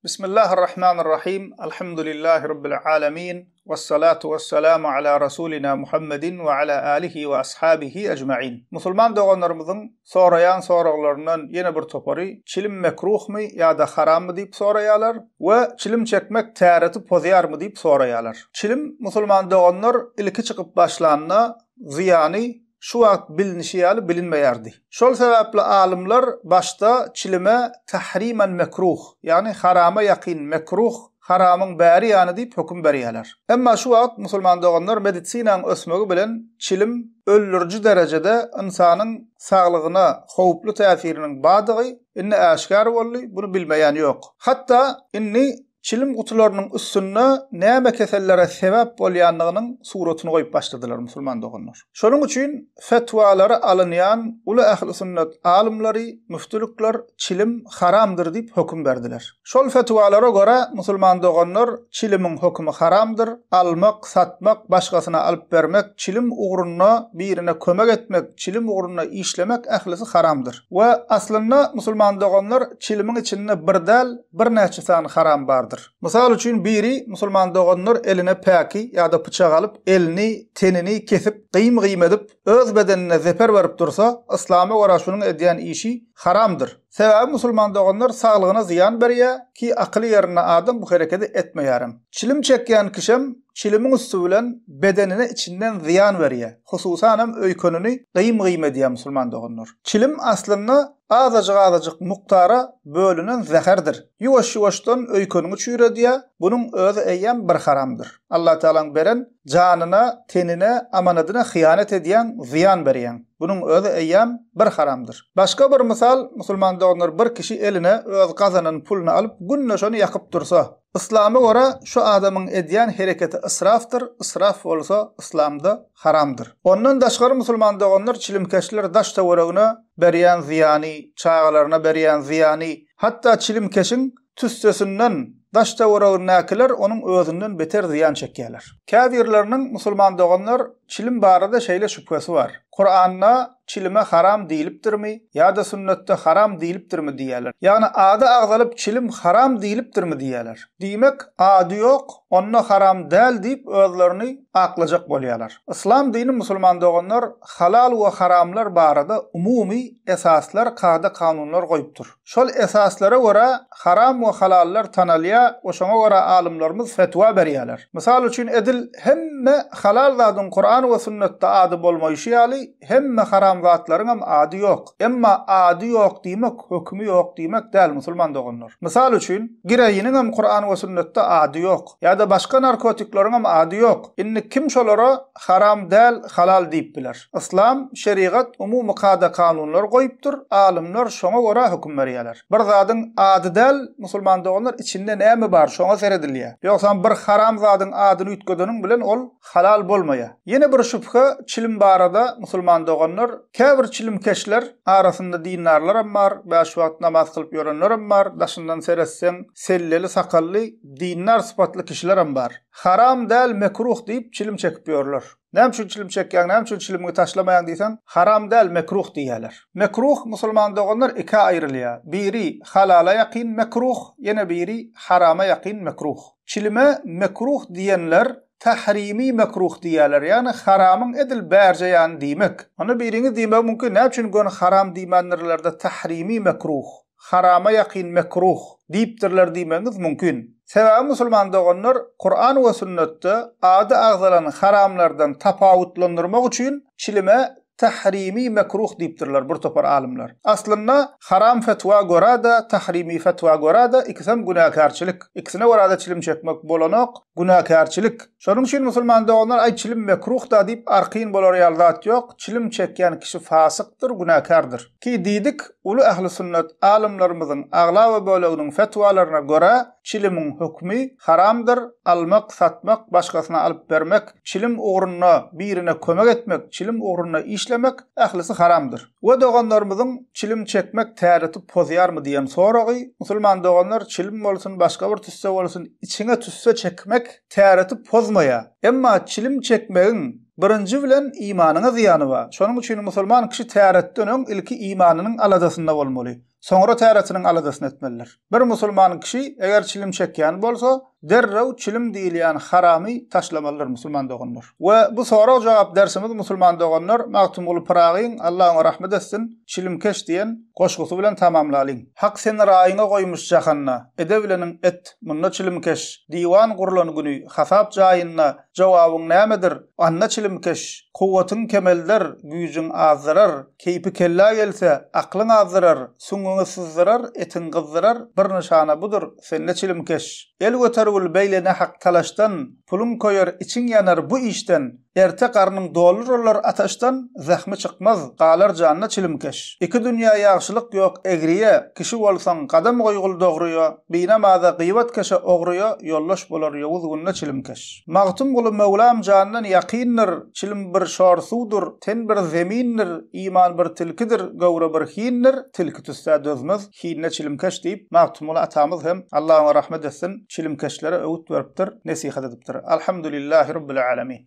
Bismillahir-Rahmanir Rahim. Alhamdulillahi Rabbil Alamin. Wassalatu wassalamu ala Rasulina Muhammedin we ala alihi we ashabihi ejmain. Musulman doganlarymyzyň soraýan soraglaryndan ýene bir topary çilim mekruhmy ýa-da harammy diýip soraýarlar we çilim çekmek täreti pozýarmy diýip soraýarlar. Çilim musulman doganlar ilki çykyp başlanda zyýany şu wagt bilinişi ýaly bilinmeýärdi. Şol sebäpli alymlar başda çilime tahrimen mekruh, ýagny harama ýakyn mekruh, haramyň bäri ýany diýip höküm berýärler. Emma şu wagt musulman doganlar medisinaň ösmegi bilen çilim öldüriji derejede ynsanyň saglygyna howply täsiriniň bardygy indi äşgär boldy, buny bilmeýän ýok. Hatda indi Çilim gutularynyň üstünde näme kesellere sebäp bolýandygynyň suratyny goýup başladylar musulman doganlar. Şonuň üçin fetwalary alynýan uly ähli sünnet alymlary, müftülikler çilim haramdyr diýip höküm berdiler. Şol fetwalara görä musulman doganlar çilimiň hökümi haramdyr, almak, satmak, başgasyna alyp bermek, çilim ugrunda birine kömek etmek, çilim ugrunda işlemek ählisi haramdyr. We aslynda musulman doganlar çilimiň içinde bir däl, birnäçe sany haram bardyr. Mysal üçin biri musulman doganlar eline päki ýa-da pyçak alyp elini, tenini kesip gyýym-gyýym edip öz bedenine zeper berip dursa yslama görä şunuň edýän işi haramdyr. Sebäbi musulman doganlar saglygyna zyýan berýä ki akyly ýerinde adam bu herekedi etmeýärem. Çilim çekýän kişem çilimiň üsti bilen bedenine içinden zyýan berýä. Hususanam öýkenini gyýym-gyýym edýä musulman doganlar. Çilim aslynda Azajyk-azajyk mukdara bölünen zäherdir. Ýuwaş-ýuwaşdan öýkeniňi çüýredýär, bunuň özi eýýäm bir haramdyr. Allatagalaň beren janyna, tenine, amanadyna hyýanat edýäň, zyýan berýäň. Bunuň özi eýýäm bir haramdyr. Başga bir mysal, musulman doganlar bir kişi eline öz gazanan puluny alyp günde şony ýakyp dursa, Yslama görä şu adamyň edýän hereketi israfdyr, israf bolsa yslamda haramdyr. Ondan daşgary musulman doganlar çilimkeşler daş töweregine berýän zyýany, çagalaryna berýän zyýany, hatda çilimkeşiň tüssesinden daş töweregindäkiler onuň özünden beter zyýan çekýärler. Käbirleriniň musulman doganlar çilim barada şeýle şübhesi bar. Kuranda çilime haram diýlipdirmi ýa-da sünnetde haram diýlipdirmi diýýärler. Ýagny ady agzalyp çilim haram diýlipdirmi diýýärler. Diýmek, ady ýok, onda haram däl diýip özlerini aklajak bolýarlar. Yslam dini musulman doganlar halal we haramlar barada umumy esaslar, kada-kanunlar goýupdyr. Şol esaslara görä haram we halallar tanalýar we şoňa görä alymlarymyz fetwa berýärler. Mysal üçin edil hemme halal zadyň Kuran we sünnetde ady bolmaýşy ýaly hemme haram zatlaryňam ady ýok. Emma ady ýok diýmek hökümi ýok diýmek däl musulman doganlar. Mysal üçin gireýiniňem Kuran we sünnetde ady ýok. Ýa-da başga narkotikleriňem ady ýok. Indi kim şolara haram däl, halal diýip biler? Yslam, şerigat umumy kada-kanunlar goýupdyr, alymlar şoňa görä höküm berýärler. Bir zadyň ady däl, musulman doganlar, içinde näme bar, şoňa seredilýär. Ýogsam bir haram zadyň adyny üýtgedeniň bilen ol halal bolmaýar. Ýene bir şübhe çilim barada, musulman doganlar, käbir çilimkeşler, arasynda dindarlaram bar, bäş wagt namaz kylyp ýörenlerem bar, daşyndan seretseň selleli, sakally, dindar sypatly kişilerem bar. Haram däl, mekruh diýip çilim çekip ýörler. Näme üçin çilim çekýäň, näme üçin çilimiňi taşlamaýaň diýseň, haram däl, mekruh diýýärler. Mekruh musulman doganlar ikä aýrylýar. Biri halala ýakyn mekruh, ýene biri harama ýakyn mekruh. Çilime mekruh diýenler tahrimi mekruh diýýärler, ýagny haramyň edil bärje ýany diýmek. Onda biriňiz diýmegi mümkin, näme üçin göni haram diýmändirler-de tahrimi mekruh, harama ýakyn mekruh, diýipdirler diýmegiňiz mümkin. Sebäbi musulman doganlar Kuran we sünnetde ady agzalan haramlardan tapawutlandyrmak üçin çilime tahrimi mekruh diýipdirler bir topar alymlar. Aslynda haram fetwa görä-de, tahrimi fetwa görä-de ikisem günäkärçilik. Ikisine görä-de çilim çekmek bolanok, günäkärçilik. Şonuň üçin musulman doganlar aý çilim mekruh-da diýip arkaýyn bolar ýaly zat ýok, çilim çekýän kişi fasykdyr, günäkärdir. Ki diýdik, uly ähli sünnet alymlarymyzyň aglaba böleginiň fetwalaryna görä çilimiň hökmi haramdyr, almak, satmak, başgasyna alyp bermek, çilim ugrunda birine kömek etmek, çilim ugrunda işlemek ählisi haramdyr. We doganlarymyzyň çilim çekmek täreti pozýarmy diýen soragy, musulman doganlar çilim bolsun başga bir tüsse bolsun içiňe tüsse çekmek täreti pozmaýar. Emma çilim çekmegiň. Birinji bilen imanyňa zyýany bar. Şonuň üçin musulman kişi täretden öň ilki imanynyň aladasynda bolmaly. Soňra täretiniň aladasyny etmelidir. Bir musulman kişi eger çilim çekýän bolsa, derrew çilim diýilýän haramy taşlamalydyr musulman doganlar. We bu sorag-jogap dersimiz musulman doganlar Magtymguly Pyragyň, Allah oňa rahmet etsin, Çilimkeş diýen goşgusy bilen tamamlalyň. Hak seni raýyňa goýmuş jahanda, Edebileniň et, munda çilimkeş. Diwan gurlan güni, hasap jaýynda, Jogabyň nämedir, anda çilimkeş. Kuwwatyň kemelder, güýjüň azdyrar, Keýpi kellä gelse, aklyň azdyrar, Süňňüňi syzdyrar, etiň gyzdyrar, Bir nyşana budur, sende çilimkeş. El götergül beýle nähak talaşdan, Puluň köýer, içiň ýanar bu işden. Erte garnyň dolur olar ataşdan, Zähmi çykmaz, galar janda çilimkeş. Iki dünýä ýagşylyk ýok egriýe, Kişi bolsaň, gadam goýgul dogryýa, Binamaza, gybatkeşe, ogryýa, Ýoldaş bolar ýowuz günde çilimkeş. Magtymguly Möwlam jandan ýakyndyr, Çilim bir şor suwdur, ten bir zemindir, Iman bir tilkidir, göwre bir hindir, Tilki tüssä dözmez, hinine çilimkeş diýip, Magtymguly atamyz hem, Allah oňa rahmet etsin, çilimkeşlere öwüt beripdir, nesihat edipdir. Alhamdulillahi Rabbil Alemin.